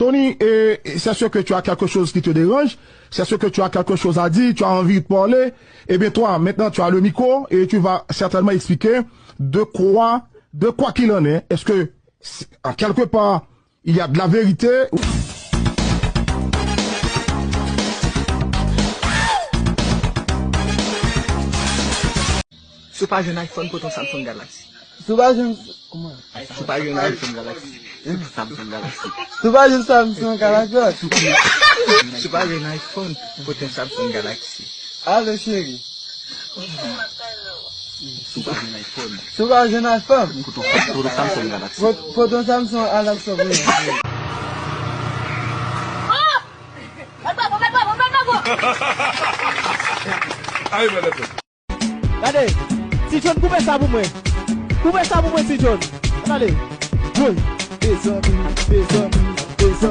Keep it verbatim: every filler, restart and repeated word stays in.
Tony, et c'est sûr que tu as quelque chose qui te dérange, c'est sûr que tu as quelque chose à dire, tu as envie de parler. Eh bien, toi, maintenant, tu as le micro et tu vas certainement expliquer de quoi, de quoi qu'il en est. Est-ce que, en quelque part, il y a de la vérité? Si w pa jwenn iPhone, pote yon Samsung Galaxy. Si w pa jwenn, kòman? Si w pa jwenn iPhone Galaxy, Samsung Galaxy. Si w pa jwenn Samsung Galaxy. Si w pa jwenn iPhone, pote yon Samsung Galaxy. Alo, cheri. Si w pa jwenn iPhone. Si w pa jwenn iPhone. Pote yon, pote yon Samsung Galaxy. Pot-, pote yon Samsung Galaxy pou mwen. Ayo, mwen, let's go. Gade, Ti John, koupe sa pou mwen. Koupe sa pou mwen, Ti John. Ann ale. Woy. Mezanmi, mezanmi, mezanmi.